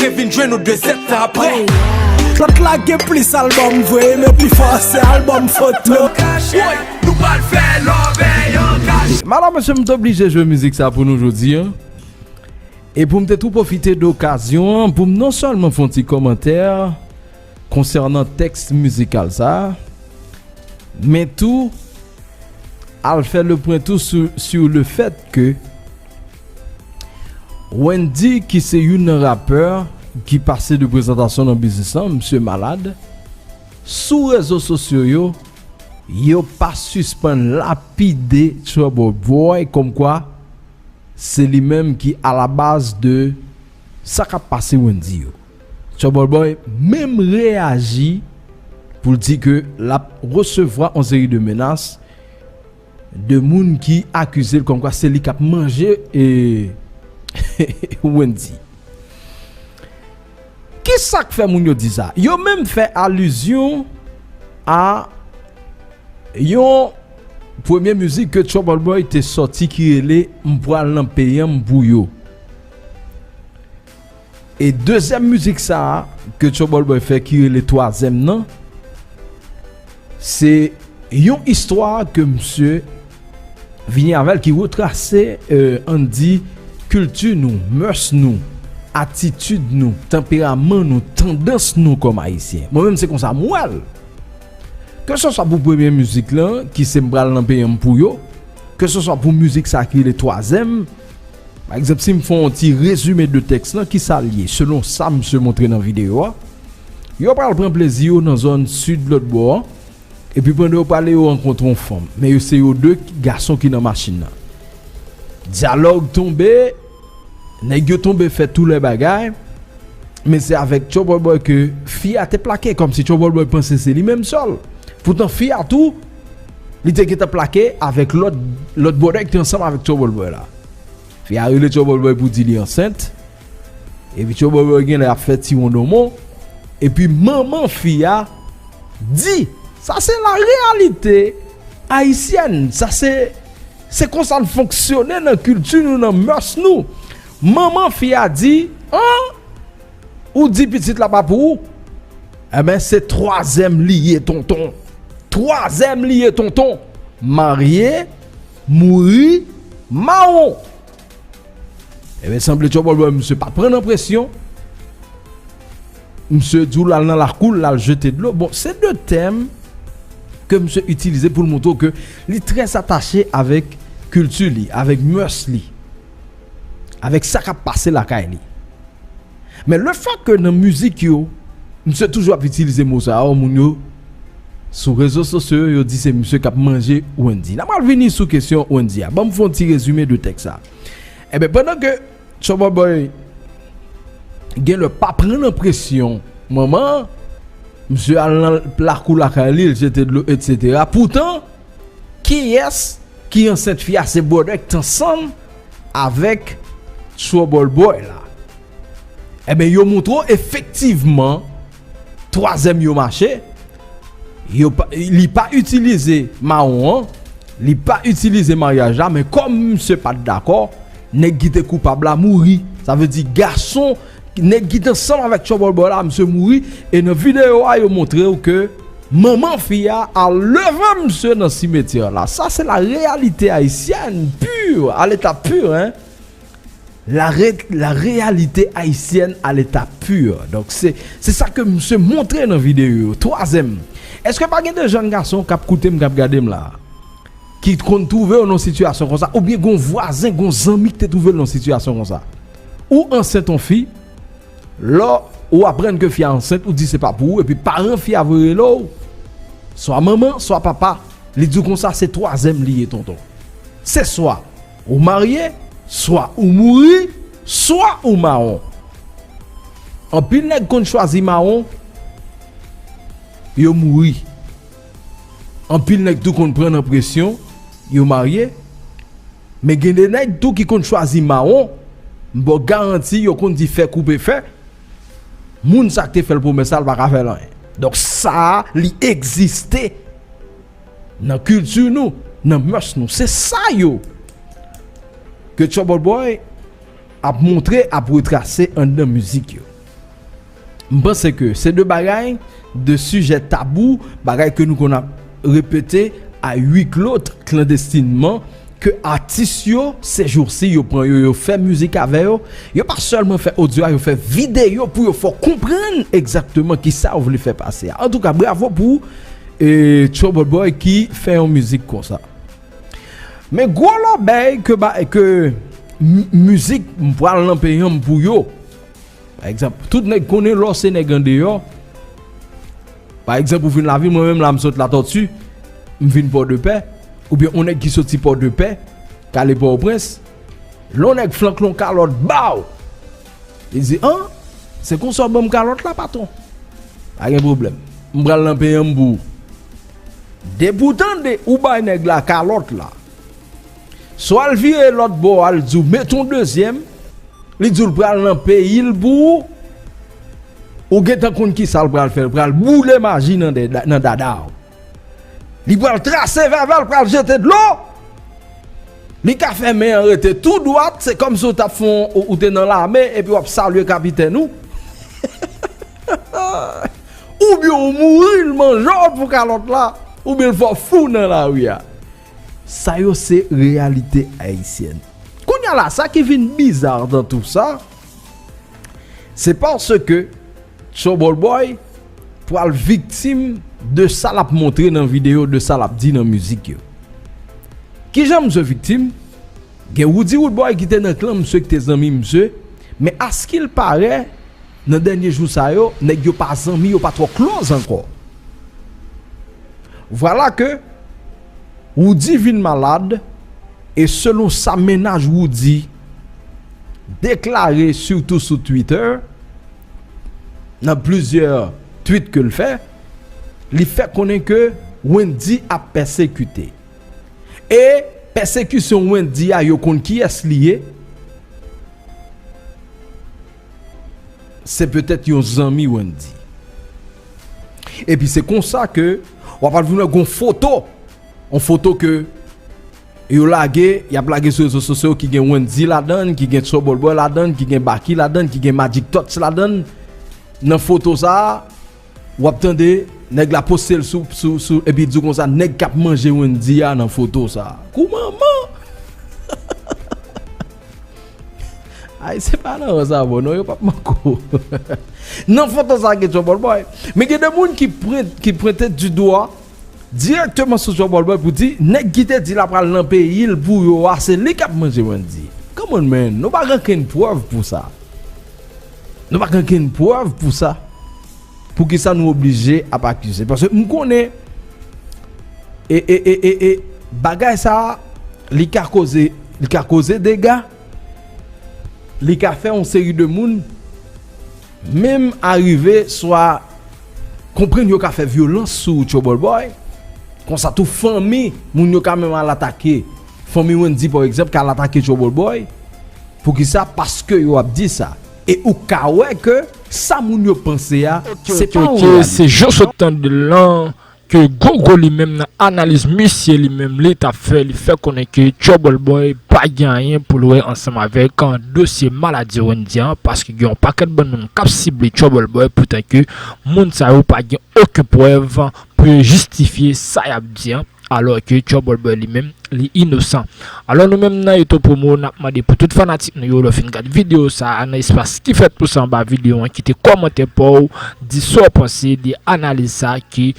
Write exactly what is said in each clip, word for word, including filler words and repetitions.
Vin jwenn nou de zèt apre. Lòt la gen plis albòm vre, men pi fò se albòm foto. Woy, nou pral fè love an kache. Madanm, mesye, m t oblije jwe mizik sa pou nou jodi a. E pou m te tou pwofite de okazyon an pou m non sèlman fè yon ti kòmantè konsènan tèks mizikal sa, men tou al fè le pwen tou sou, sou le fèt ke Wendy, ki se youn nan rapè ki pase de prezantasyon nan biznis lan, misye malad, sou rezo sosyo yo, yo pa sispann lapide Trouble Boy kòmkwa se li menm ki alabaz de sa k ap pase Wendy yo. Trouble Boy menm reyaji pou l di ke l ap resevwa yon seri de menas de moun ki akize l kòmkwa se li k ap manje e Wendy. Kisa k fè moun yo di sa? Yo menm fè alizyon a yon premye mizik ke Trouble Boy te sòti ki rele M pral nan peyi an m pou yo. E dezyèm mizik sa a ke Trouble Boy fè ki rele Twazyèm nan, se yon istwa ke misye vini avè l ki retrase, eh, ann di, kilti nou, mès nou, atitid nou, tanperaman nou, tandans nou kòm Ayisyen. Mwen menm se konsa m wè l. Keseswa pou premye mizik lan, ki se M pral nan peyi an m pou yo, keseswa pou mizik sa ki rele Twazyèm, pa egzanp, si m fè yon ti rezime de tèks lan, kisa l ye, selon sa misye montre nan videyo a, yo pral pran plezi yo nan zòn sid lòt bò an, epi pandan yo prale yo rankontre yon fanm, men yo se yo de gason ki nan machin nan. Dyalòg tonbe, nèg yo tonbe fè tou lè bagay, men se avèk Trouble Boy ke fi a te plake, kòmsi Trouble Boy panse se li menm sèl. Poutan fi a tou, li te gentan plake avèk lòt, lòt bwòdè ki te ansanm avèk Trouble Boy la. Fi a rele Trouble Boy pou di li ansent. Epi Trouble Boy genlè ap fè ti wondonmon. Epi manman fi a di, sa se la réalité haïtienne, sa se, se konsa n fonksyone nan kilti nou, nan mès nou. Manman fi a di, an, ou di pitit la pa pou ou? Enben, se twazyèm li ye, tonton. Twazyèm li ye, tonton. Marye, mouri, mawon. Enben, sanble Trouble Boy, misye pa t pran nan presyon. Misye di w l al nan lakou l, l al jete dlo. Bon, se de tèm ke misye itilize pou l montre w ke li trè atache avèk kilti li, avèk mès li, avèk sa k ap pase lakay li. Men le fèt ke nan mizik yo, misye toujou ap itilize mo sa yo, moun yo sou rezo sosyo yo, yo di se misye k ap manje Wendy. N a pral vini sou kesyon Wendy a. Ban m fè yon ti rezime de tèks sa. Enben, pandan ke Trouble Boy genlè pa pran nan presyon manman an, misye al nan lakou lakay li, l jete dlo, etsetera. Poutan, kiyès ki ansent fi a? Se bwòdè ki t ansanm avèk Trouble Boy la. Enben, yo montre w efektivman twazyèm yo mache, yo pa, li pa itilize mawon an, li pa itilize maryaj la, men kòm misye pa t dakò, nèg ki te koupab la mouri. Sa vle di gason, nèg ki te ansanm avèk Trouble Boy la, misye mouri. E nan videyo a, yo montre w ke manman fi a al leve misye nan simetyè la. Sa se la réalité haïtienne pure, à l'état pur, hein. La ré-, la réalité haïtienne à l'état pur. Donk, se, se sa ke misye montre nan videyo yo. Twazyèm, èske pa gen de jèn gason k ap koute m, k ap gade m la, ki konn twouve w nan sitiyasyon konsa, oubyen gon vwazen, gon zanmi ki te twouve l nan sitiyasyon konsa? Ou ansent yon fi, lè ou aprann ke fi a ansent, ou di se pa pou ou, epi paran fi a voye rele w, swa manman, swa papa, li di w konsa se twazyèm li ye, tonton. Se swa ou marye, swa ou mouri, swa ou mawon. Anpil nèg konn chwazi mawon, yo mouri. Anpil nèg tou konn pran nan presyon, yo marye. Men gen de nèg tou ki konn chwazi mawon, m ba w garanti yo konn di fè koupe fè, moun sa k te fè l pwomès la, l pa ka fè l anyen. Donk sa a, li egziste nan kilti nou, nan mès nou. Se sa yo ke Trouble Boy ap montre, ap retrase anndan mizik yo. M panse ke se de bagay, de sijè tabou, bagay ke nou konn ap repete à huis clos, klandestinman, ke atis yo, sejousi, yo pran yo, yo fè mizik avè yo. Yo pa sèlman fè odyo a, yo fè videyo pou yo fè w konprann egzakteman kisa yo vle fè pase a. Antouka, bravo pou e, Trouble Boy ki fè yon mizik konsa. Men gwo lòbèy ke, ba, ke m- mizik m pral nan peyi an m pou yo. Pa egzanp, tout nèg konnen lè w se nèg andeyò. Pa egzanp, ou vin lavil, mwen menm la m sot Latòti, m vin Pòdepè, oubyen yon nèg ki soti Pòdepè, k ale Pòtoprens, lè yon nèg flanke yon kalòt ba w, li di, an, se konsa w ban m kalòt la, patwon? Pa gen pwoblèm. M pral nan peyi an m pou ou. Depi w tande ou bay nèg la kalòt la, swa l vire lòt bò a, l di w, mete yon dezyèm, li di w l pral nan peyi l pou ou, ou gentan konn kisa l pral fè, l pral boule maji nan dè- nan dada w. Li pral trase vèvè, l pral jete dlo. Li ka fè men an rete tou dwat, se kòmsi w t ap fè yon, ou, ou te nan lame, epi w ap salye kapitèn ou. Oubyen w mouri, l manje w pou kalòt la, oubyen l fè w fou nan lari a. Sa yo se reyalite ayisyèn. Kounye a la, sa ki vin biza nan tout sa, se paske Trouble Boy pral viktim de sa l ap montre nan videyo, de sa l ap di nan mizik yo. Kijan misye viktim? Gen Roody Roodboy ki te nan klan misye, ki te zanmi misye, men askilparè, nan dènye jou sa yo, nèg yo pa zanmi, yo pa twò close ankò. Vwala ke Roody vin malad, e selon sa mennaj Roody deklare, sitou sou Twitter, nan plizyè tweet ke l fè, li fè konnen ke Wendy ap pèsekite. E pèsekisyon Wendy a, yo konn kiyès li ye. Se petèt yon zanmi Wendy. Epi se konsa ke w ap al vin wè gon foto, yon foto ke yo lage, y ap lage sou rezo sosyo ki gen Wendy ladan l, ki gen Trouble Boy ladan l, ki gen Baky ladan l, ki gen Magic Touch ladan l. Nan foto sa a, w ap tande nèg la poste l sou, sou, sou, epi di w konsa, nèg k ap manje Wendy a nan foto sa a. Kou manman! Ay, se pa nan sa bon, non, yo p ap manke w. Nan foto sa a gen Trouble Boy. Men gen de moun ki pwent-, ki pwente di dwa dirèkteman sou Trouble Boy pou di, nèg ki te di l ap pral nan peyi l pou yo a, se li k ap manje Wendy. Come on, man. Nou pa gen okenn prèv pou sa. Nou pa gen okenn prèv pou sa. Poukisa nou oblije ap akize? Paske m konnen e, e, e, e, e, bagay sa a, li ka koze, li ka koze dega, li ka fè yon seri de moun menm arive swa konprann yo ka fè vyolans sou Trouble Boy. Konsa tou fanmi moun yo ka menm al atake. Fanmi Wendy, pa egzanp, ka al atake Trouble Boy. Poukisa? Paske yo ap di sa. E ou ka wè ke sa moun yo panse a, se pa yon reyalite. Se jan w sot tande l lan, ke Gogo li menm nan analiz misye li menm li t ap fè, li fè konnen ke Trouble Boy pa gen anyen pou l wè ansanm avèk dosye maladi Wendy an, paske gen yon pakèt bann moun k ap sible Trouble Boy, poutan ke moun sa yo pa gen okenn prèv pou yo jistifye sa y ap di an, alò ke Trouble Boy li menm, li inosan. Alò nou menm nan Eto Promo, n ap mande pou tout fanatik nou yo, lè w fin gad videyo sa a, nan espas ki fèt pou sa anba videyo an, kite kòmantè pa w, di sa w panse de analiz sa a ke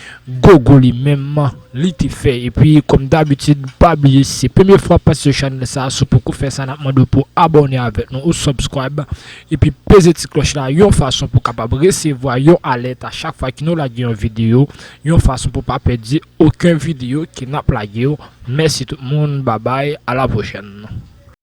Gogo li menm li te fè. Epi, kòm dabitid, pa bliye, si se premye fwa w ap pase sou chanèl sa a, si w poko fè sa, n ap mande w pou abòne avèk nou ou subscribe. Epi, peze ti klòch la, yon fason pou w kapab resevwa yon alèt a chak fwa ke nou lage yon videyo, yon fason pou w pa pèdi okenn videyo ke n ap lage yo. Mèsi tout moun, babay, a la pwochèn.